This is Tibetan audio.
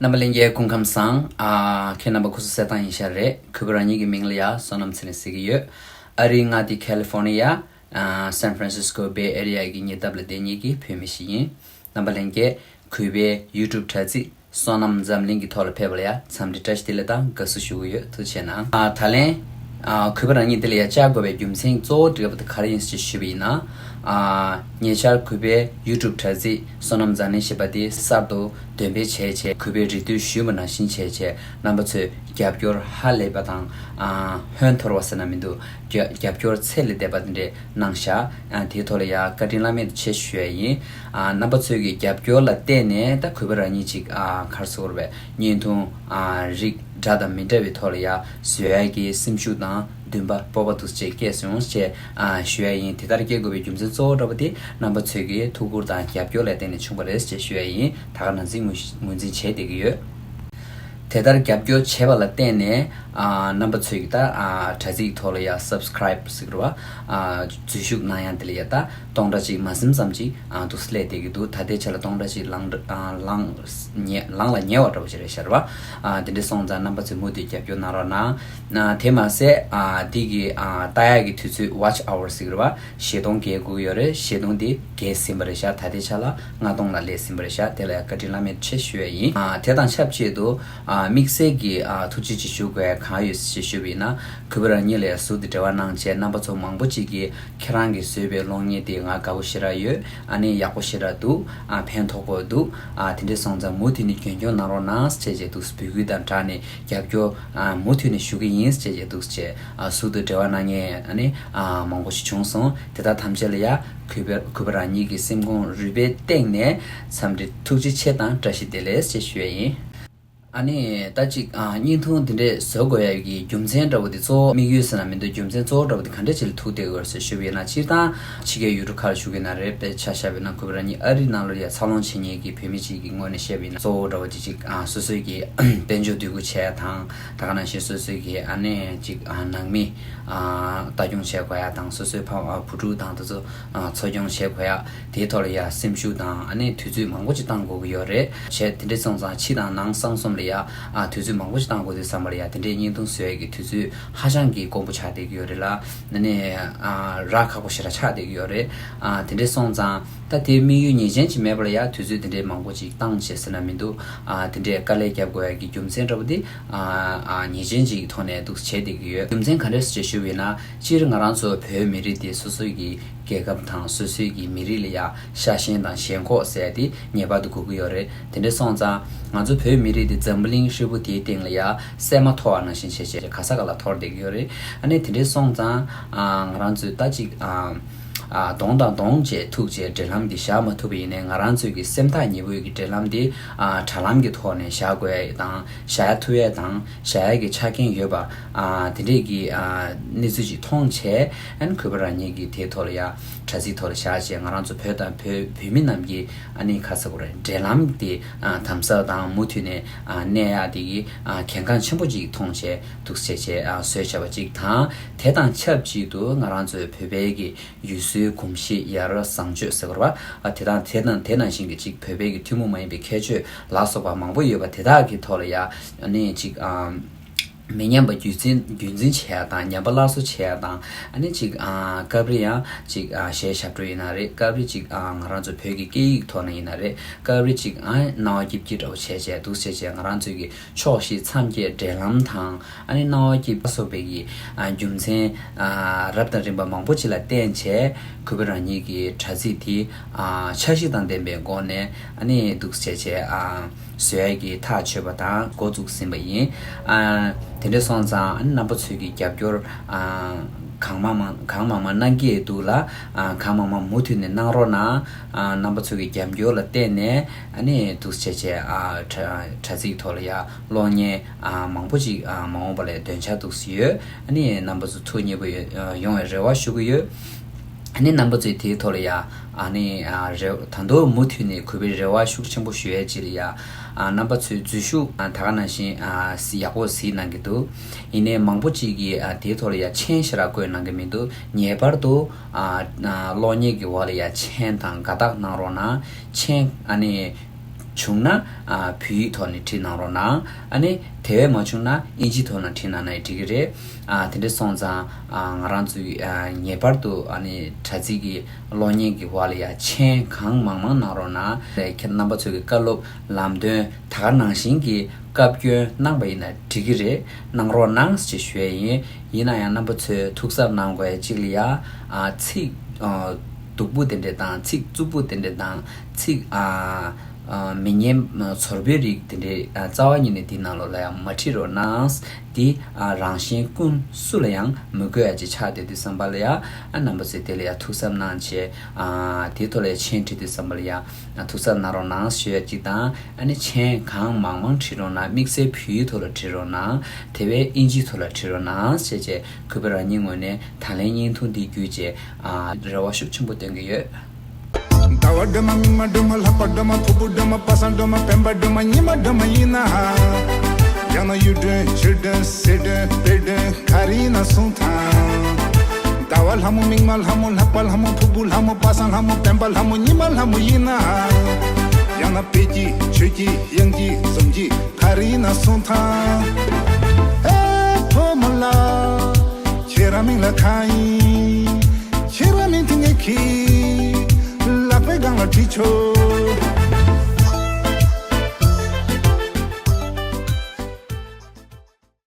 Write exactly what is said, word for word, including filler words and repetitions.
རྣམ་པ་ལྷན་རྒྱས་སྐུ་ཁམས་བཟང་། ཨ། ཁྱེད་རྣམ་པ་སྐུ་གཟུགས་གསལ་ཐང་ཡིན་ཤག་རེད། གུས་པ་རང་ཉིད་ཀྱི་མིང་ལ་ཡ་བསོད་ནམས་ཚེ་རིང་ཟེར་གྱི་ཡོད། ཨ་རིའི་མངའ་སྡེ་ཁ་ལི་ཧྥོར་ནི་ཡ། ཨ། San Francisco Bay Area གི་ཉེ་འདབས་ལ་བསྡད་མཁན་གྱི་བོད་མི་ཞིག་ཡིན། རྣམ་པ་ལྷན་རྒྱས་གུས་པའི་YouTube་དྲ་ཚིགས་བསོད་ནམས་འཛམ་གླིང་གི་ཐོག་ལ་ཕེབས་པ་ལ་ཡ་འཚམས་འདྲི་བཀྲ་ཤིས་བདེ་ལེགས་དང་དགའ་བསུ་ཞུ་གི་ཡོད། ཐུགས་རྗེ་གནང་། ཨ། ད་ལན། ཨ། གུས་པ་རང་ཉིད་འདི་ལ་ཡ་བཅར་དགོས་པའི་རྒྱུ་མཚན་གཙོ་བོ་འདྲ་པོ་དེ་ག་རེ་ཡིན་ཞེས་ཞུས་པ་ཡིན་ན། ཨ། ཉེ་ཆར་གུས་པའི་YouTube་དྲ་ཚིགས་བསོད་ནམས་འཛམ་གླིང་ཞེས་པ་དེ་གསར་དུ་འདོན་སྤེལ་བྱས་བྱས། གུས་པས་རེ་འདུན་ཞུས་པ་ནང་བཞིན་བྱས་བྱས། རྣམ་པ་ཚོས་རྒྱབ་སྐྱོར་ཧ་ལས་པ་དང་། ཨ། ཧོན་འཐོར་བ་ཟེར་ན་མི་འདུག་རྒྱ་རྒྱབ་སྐྱོར་ཚད་ལས་འདས་པ་དེ་འདྲས་གནང་ཤག་ཨ། དེའི་ཐོག་ལ་ཡ་བཀའ་དྲིན་བླ་མེད་དུ་ཆེ་ཞུ་ཡ་ཡིན། ཨ། རྣམ་པ་ཚོས་ཀྱི་རྒྱབ་སྐྱོར་ལ་བརྟེན་ནས་ད་གུས་པ་རང་ཉིད་ཅིག་ཨ། ག་རེ་ཟེར་དགོས་རེད་པས། བརྙན་ཐུང་། ཨ། རིགས་འདྲ་དང་མི་འདྲ་བའི་ཐོག་ལ་ཡ་བཟོ་ཡ་གི་སེམས་ཤུགས་དང་འདུན་པ་སྤོབས་པ་འདུག་སེ་སྐྱེས་སོང་ཞེས། ཨ། ཞུ་ཡ་ཡིན། དེ་ལྟར་སྐྱེ་དགོས་པའི་རྒྱུ་མཚན་གཙོ་བོ་འདྲ་པོ་དེ་རྣམ་པ་ཚོས་ཀྱི་ཐུགས་ཁུར་དང་རྒྱབ་སྐྱོར་ལ་བརྟེན་ནས་བྱུང་བ་རེད་ཅེས་ཞུ་ཡ་ཡིན། ད་ག་ནང་བཞིན་ངོས་ངོས་འཛིན་བྱས་བསྡད་ཀྱི་ཡོད། དེ་ལྟར་རྒྱབ་སྐྱོར་བྱས་པ་ལ་བརྟེན་ནས། ཨ། རྣམ་པ་ཚོས་ཀྱི་ད། ཨ། དྲ་ཚིགས་ཐོག་ལ་ཡ་Subscribe་ཟེར་གྱི་རེད་པ། ཨ། འཛུལ་ཞུགས་གནང་ཡ་དེ་ལ་ཡ་ད་སྟོང་ཕྲག་གཅིག་མ་ཟིན་ཙམ་ཅིག་ཨ། འདུག་སེ་སླེབས་བསྡད་ཀྱི་འདུག་ད་ལྟའི་ཆ་ལ་སྟོང་ཕྲག་གཅིག་ལང་ཨ། ལང་ཉེ་ལང་ལ་ཉེ་བ་འདྲ་པོ་ཅིག་རེད་ཤག་རེད་པ། ཨ། དེ་འདྲ་སོང་ཙང་རྣམ་པ་ཚོས་མུ་མཐུད་རྒྱབ་སྐྱོར་གནང་རོགས་གནང་། ཨ། དེ་མ་ཟད། ཨ། འདི་གི། ཨ། ལྟ་ཡག་གི་དུས་ཚོད་Watch Hour་ཟེར་གྱི་རེད་པ། བཞི་སྟོང་བརྒལ་དགོས་ཀྱི་ཡོད་རེད། བཞི་སྟོང་འདི་བརྒལ་ཟིན་པ་རེད་ཤག་ད་ལྟའི་ཆ་ལ་ལྔ་སྟོང་ལ་སླེབས་ཟིན་པ་རེད་ཤག་དེ་ལ་ཡང་བཀའ་དྲིན་བླ་མེད་ཆེ་ཞུ་ཡ་ཡིན། ཨ། དེ་དང་ཆབས་ཅིག་ཏུ། ཨ། དམིགས་བསལ་གྱི། ཨ། ཐུགས་རྗེ་ཆེ་ཞུ་དགོས་ཡ་གང་ཡོད་ཅེས་ཞུས་པ་ཡིན་ན། གུས་པ་རང་ཉིད་ལ་ཡང་ཟུར་དུ་འབྲེལ་བ་གནང་བྱས། རྣམ་པ་ཚོ་མང་པོ་ཅིག་གིས་ཁྱེད་རང་གིས་བཟོས་པའི་གློག་བརྙན་དེ་ང་དགའ་པོ་ཞེ་དྲག་ཡོད། ཨ་ནི་ཡག་པོ་ཞེ་དྲག་འདུག་ཨ། ཕན་ཐོགས་པོ་འདུག་ཨ། དེ་འདྲ་སོང་ཙང་མུ་མཐུད་ནས་རྒྱུན་སྐྱོང་གནང་རོགས་གནང་ཞེས་བྱས་འདུག་འབོད་སྐུལ་དང་སྦྲགས་ནས་རྒྱབ་སྐྱོར། ཨ། མུ་མཐུད་ནས་ཞུ་གི་ཡིན་ཞེས་བྱས་འདུག་ཅེས། ཨ། ཟུར་དུ་འབྲེལ་བ་གནང་མཁན་ཨ་ནི། ཨ། མང་པོ་ཞིག་བྱུང་སོང་། དེ་དག་ཐམས་ཅད་ལ་ཡ་གུས་པ་གུས་པ་རང་ཉིད་ཀྱི་སེམས་ཁོང་རུས་པའི་གཏིང་ནས་འཚམས་འདྲི་ཐུགས་རྗེ་ཆེ་དང་བཀྲ་ཤིས་བདེ་ལེགས་ཞེས་ཞུ་ཡ་ཡིན། ཨ་ནི་ད་ཅིག་ཨ། བརྙན་ཐུང་འདི་འདྲས་བཟོ་དགོས་ཡ་གི་རྒྱུ་མཚན་འདྲ་པོ་དེ་གཙོ་བོ། དམིགས་ཡུལ་ཟེར་ན་མི་འདུག་རྒྱུ་མཚན་གཙོ་བོ་འདྲ་པོ་དེ་ག་འདྲས་ཅིག་ལ་ཐུག་བསྡད་ཡོད་ཟེར་ཞུས་པ་ཡིན་ན། སྤྱིར་བཏང་ཕྱི་རྒྱལ་ཡུལ་གྲུ་ཁག་ལ་བཞུགས་ཀྱི་ན་རེད། དཔེ་ཆ་བཞག་པ་ཡིན་ན་གུས་པ་རང་ཉིད་ཨ་རིའི་ནང་ལ་ཡ་འཚར་ལོངས་བྱེད་མཁན་གྱི་བོད་མི་ཅིག་གི་ངོས་ནས་བཤད་པ་ཡིན་ན། གཙོ་བོ་འདྲ་པོ་དེ་ཅིག་ཨ། སོ་སོའི་གི་དཔལ་འབྱོར་འདུ་འགོད་བྱས་དང་། ད་ག་ནང་བཞིན་སོ་སོའི་གི་ཨ་ནི་ཅིག་ཨ། ནང་མི། ཨ། ལྟ་སྐྱོང་བྱེད་དགོས་ཡ་དང་། སོ་སོའི་ཕ་བུ་ཕྲུག་དང་དེ་ཚོ། ཨ། འཚོ་སྐྱོང་བྱེད་དགོས་ཡ། དེའི་ཐོག་ལ་ཡ་སེམས་ཤུགས་དང་ཨ་ནི་དུས་ཚོད་མང་པོ་ཅིག་བཏང་དགོས་ཀྱི་ཡོད་རེད། བྱས་དེ་འདྲ་སོང་ཙང་ཕྱི་དང་ནང་གསང་གསུམ་ལ་ཡ། ཨ། དུས་ཚོད་མང་པོ་ཅིག་བཏང་དགོས་དུས་ཙམ་པ་ལ་ཡ་དེ་འདྲའི་བརྙན་ཐུང་བཟོ་ཡས་ཀྱི་དུས་ཚོད་ཧ་ཅང་གི་དཀོན་པོ་ཆགས་བསྡད་ཀྱི་ཡོད་རེད་ལ། ཨ་ནི། ཨ། རག་ཁག་པོ་ཞེ་དྲག་ཆགས་བསྡད་ཀྱི་ཡོད་རེད། ཨ། དེ་འདྲ་སོང་ཙང་ད་དེའི་དམིགས་ཡུལ་ངེས་ཅན་ཅིག་མེད་པ་ལ་ཡ་དུས་ཚོད་དེ་འདྲའི་མང་པོ་ཅིག་བཏང་བྱས་ཟེར་ན་མི་འདུག་ཨ། དེ་འདྲའི་དཀའ་ལས་རྒྱབ་དགོས་ཡ་གི་རྒྱུ་མཚན་འདྲ་པོ་དེ། ཨ། ཨ། ངེས་ཅན་ཅིག་གི་ཐོག་ནས་འདུག་བྱས་བསྡད་ཀྱི་ཡོད། རྒྱུ་མཚན་ག་འདྲས་ཞེས་ཞུས་པ་ཡིན་ན། སྤྱིར་ང་རང་ཚོ་བོད་མི་རིགས་དེ་སོ་སོའི་གི་རྒྱལ་ཁབ་དང་སོ་སོའི་གི་མི་རིགས་ལ་ཡ་ཤ་ཞེན་དང་ཞེན་ཁོག་ཟེར་ཡ་དེ་ངེས་པར་དུ་དགོས་ཀྱི་ཡོད་རེད། དེ་འདྲ་སོང་ཙང་ང་ཚོ་བོད་མི་རིགས་དེ་འཛམ་བུ་གླིང་ཧྲིལ་པོ་དེའི་སྟེང་ལ་ཡ་སྲན་མ་མཐོ་བ་ནང་བཞིན་བྱས་བྱས་ག་ས་ག་ལ་འཐོར་བསྡད་ཀྱི་ཡོད་རེད། ཨ་ནི་དེ་འདྲ་སོང་ཙང་། ཨ། ང་རང་ཚོས་ད་ཅིག་ཨ། ཨ། གདོང་དང་གདོང་བཅས་ཐུག་བཅས་འབྲེལ་ལམ་འདི་བཞག་མ་ཐུབ་པ་ཡིན་ནའི། ང་རང་ཚོའི་གི་སེམས་ཐག་ཉེ་པོའི་གི་འབྲེལ་ལམ་འདི། ཨ། དྲ་ལམ་གྱི་ཐོག་ནས་བཞག་དགོས་ཡ་དང་། བཞག་ཡ་ཐུབ་ཡ་དང་། བཞག་ཡ་གི་ཆ་རྐྱེན་ཡོད་པ། ཨ། དེ་འདྲས་ཀྱི། ཨ། གནས་ཚུལ་ཅིག་མཐོང་བྱས། ཨ་ནི་གུས་པ་རང་ཉིད་ཀྱིས་དེའི་ཐོག་ལ་ཡ་དྲ་ཚིགས་ཐོག་ལ་བཞག་བྱས། ང་རང་ཚོ་བོད་དང་བོད་བོད་མི་རྣམས་ཀྱི་ཨ་ནི་ག་རེ་ཟེར་དགོས་རེད། འབྲེལ་ལམ་དེ། ཨ། དམ་ཟབ་དང་མུ་མཐུད་ནས། ཨ། གནས་ཡག་དེ་གི། ཨ། གལ་འགངས་ཆེན་པོ་ཅིག་མཐོང་བྱས་འདུག་བྱས་བྱས། ཨ། བཟོས་བྱས་པ་ཅིག་དང་། དེ་དང་ཆབས་ཅིག་ཏུ་ང་རང་ཚོའི་བོད་པའི་གི་ཡུལ་སྲོལ་གོམས་གཤིས་ཡ་རབས་བཟང་སྤྱོད་ཟེར་དགོས་རེད་པ། ཨ། དེ་དང་དེ་དང་དེ་ནང་བཞིན་གྱི་ཅིག་བོད་པའི་གི་ཐུན་མོང་མ་ཡིན་པའི་ཁྱད་ཆོས་ལ་སོགས་པ་མང་པོ་ཡོད་པ་དེ་དག་གི་ཐོག་ལ་ཡ། ཨ་ནི་ཅིག་ཨ། མི་ཉམས་པ་རྒྱུན་འཛིན་རྒྱུན་འཛིན་བྱེད་ཡ་དང་། ཉམས་པ་སླར་གསོ་བྱེད་ཡ་དང་། ཨ་ནི་ཅིག་ཨ། སྐབས་རེ་ཡང་ཅིག་ཨ། གཞས་ཞབས་བྲོ་ཡིན་ན་རེད། སྐབས་རེ་ཅིག་ཨ། ང་རང་ཚོ་བོད་ཀྱི་སྐད་ཡིག་ཐོག་ནས་ཡིན་ན་རེད། སྐབས་རེ་ཅིག་ཨ། སྣང་བ་སྐྱིད་སྐྱིད་འདྲ་པོ་བྱས་བྱས་འདུག་བྱས་བྱས། ང་རང་ཚོའི་གི་ཕྱོགས་བཞི་མཚམས་བརྒྱད་འབྲེལ་ལམ་དང་། ཨ་ནི་སྣང་བ་སྐྱིད་པ་སོགས་པའི་གི། ཨ། རྒྱུ་མཚན། ཨ། རབ་དང་རིམ་པ་མང་པོ་ཅིག་ལ་བརྟེན་བྱས། གུས་པ་རང་ཉིད་ཀྱི་དྲ་ཚིགས་དེ། ཨ། འཆར་གཞི་དང་ལྡན་པའི་སྒོ་ནས་ཨ་ནི་འདུག་བྱས་བྱས། ཨ། བཟོ་ཡ་གི་ཐག་ཆོད་པ་དང་འགོ་བཙུགས་ཟིན་པ་ཡིན། ཨ། དེ་འདྲ་སོང་ཙང་ཨ་ནི་རྣམ་པ་ཚོས་ཀྱི་རྒྱབ་སྐྱོར། ཨ། གང་མང་མང་གང་མང་མང་གནང་གི་འདུག་ལ། ཨ། གང་མང་མང་མུ་མཐུད་ནས་གནང་རོགས་གནང་། ཨ། རྣམ་པ་ཚོ་གི་རྒྱབ་སྐྱོར་ལ་བརྟེན་ནས་ཨ་ནི་འདུག་བྱས་བྱས། ཨ། དྲ་དྲ་ཚིགས་ཐོག་ལ་ཡ་གློག་བརྙན། ཨ། མང་པོ་ཅིག་ཨ། མ་འོངས་པ་ལ་འདོན་འཆར་འདུག་སེ་ཡོད། ཨ་ནི་རྣམ་པ་ཚོ་ཐུགས་མཉེས་པོ་ཡོང་བའི་རེ་བ་ཞུ་གི་ཡོད། ཨ་ནི་རྣམ་པ་ཚོས་དེའི་ཐོག་ལ་ཡ། ཨ་ནི། ཨ། རེ་ད་དུང་མུ་མཐུད་ནས་གུས་པའི་རེ་བ་ཤུགས་ཆེན་པོ་ཞུ་ཡ་ཅིག་ལ་ཡ། ཨ། རྣམ་པ་ཚོས་འཛུལ་ཞུགས། ཨ། ད་ག་ནང་བཞིན། ཨ། ཡག་པོ་གཟིགས་གནང་གི་འདུག་ཡིན་ནའི་མང་པོ་ཅིག་གིས། ཨ། དེའི་ཐོག་ལ་ཡ་མཆན་ཞེ་དྲག་བཀོད་གནང་གི་མི་འདུག་ངེས་པར་དུ། ཨ། ཨ། གློག་བརྙན་གྱི་འོག་ལ་ཡ་མཆན་དང་དགའ་རྟགས་གནང་རོགས་གནང་། མཆན། ཨ་ནི། བྱུང་ན་ཨ་བོད་ཡིག་ཐོག་ནས་བྲིས་གནང་རོགས་གནང་། ཨ་ནི་དེ་བས་མ་བྱུང་ན་ཨིན་ཇི་ཐོག་ནས་བྲིས་གནང་ན་ཡང་འགྲིག་གི་རེད། ཨ་དེ་འདྲ་སོང་ཙང་ཨ་ང་རང་ཚོས་ཨ་ངེས་པར་དུ་ཨ་ནི་དྲ་ཚིགས་ཀྱི་གློག་བརྙན་གྱི་འོག་ལ་ཡང་མཆན་གང་མང་མང་གནང་རོགས་གནང་། ཁྱེད་རྣམ་པ་ཚོའི་གི་བཀའ་སློབ་ལམ་སྟོན་ད་ག་ནང་བཞིན་གྱི་བཀའ་བཀྱོན་གནང་པ་ཡིན་ན་འགྲིག་གི་རེད། གནང་རོགས་གནང་ཞེས་ཞུ་ཡས་ཡིན། ཡིན་ན་ཡང་རྣམ་པ་ཚོས་ཐུགས་གཟབ་གནང་དགོས་ཡ་གཅིག་ལ་ཡ། ཨ་ཚིག་ཨ་སྡུག་པོ་དེ་འདྲས་དང་ཚིག་རྩུབ་པོ་དེ་འདྲས་དང་ཚིག་ཨ་ཨ་མི་སྙན་ཚོར་བའི་རིགས་དེ་འདྲས་ཨ་རྩ་བ་ཉིད་ནས་འདི་ནང་ལོགས་ལ་ཡང་མ་བྲིས་རོགས་གནང་། འདི་ཨ་རང་གཞན་ཀུན་སུ་ལ་ཡང་མི་དགོས་ཡ་ཅིག་ཆགས་བསྡད་དུས་ཙམ་པ་ལ་ཡ། ཨ་རྣམ་པ་ཚོས་དེ་ལ་ཡ་ཐུགས་གཟབ་གནང་བྱས། ཨ་དེའི་ཐོག་ལ་ཡ་མཆན་བྲིས་དུས་ཙམ་པ་ལ་ཡ་ཐུགས་གཟབ་གནང་རོགས་གནང་ཞུ་ཡ་གཅིག་དང་། ཨ་ནི་མཆན་གང་མང་མང་བྲིས་རོགས་གནང་། དམིགས་བསལ་བོད་ཡིག་ཐོག་ལ་བྲིས་རོགས་གནང་། དེ་བས་ཨིན་ཇིའི་ཐོག་ལ་བྲིས་རོགས་གནང་ཞེས་བྱས། གུས་པ་རང་ཉིད་ངོས་ནས་ད་ལན་བརྙན་ཐུང་འདི་བརྒྱུད་བྱས་ཨ་རེ་བ་ཤུགས་ཆེན་པོ་བཏོན་གྱི་ཡོད། ཟླ་བ་སྒྲོལ་མ་མིག་དམར་སྒྲོལ་མ་ལྷག་པ་སྒྲོལ་མ་ཕུར་བུ་སྒྲོལ་མ་པ་སངས་སྒྲོལ་མ་སྤེན་པ་སྒྲོལ་མ་ཉི་མ་སྒྲོལ་མ་ཡིན་ན། ཡང་ན་གཡུ་སྒྲོན་ཆུ་སྒྲོན་སེར་སྒྲོན་དཔལ་སྒྲོན་ག་རེ་ཡིན་ན་གསུང་དང་། ཟླ་བ་ལྷ་མོ་མིག་དམར་ལྷ་མོ་ལྷག་པ་ལྷ་མོ་ཕུར་བུ་ལྷ་མོ་པ་སངས་ལྷ་མོ་སྤེན་པ་ལྷ་མོ་ཉི་མ་ལྷ་མོ་ཡིན་ན། ཡང་ན་དཔལ་གྱི་ཆོས་ཀྱི་དབྱངས་ཀྱི་ཟོམ་གྱི་ག་རེ་ཡིན་ན་གསུང་དང་། ཨེ་ཕོ་མོ་ལ་ཁྱེད་རང་མིང་ལ་གང་ཡིན། ཁྱེད་རང་མིང་དེ་ངེད་ཀྱི་ལག་པའི་སྒང་ལ་བྲིས་ཆོག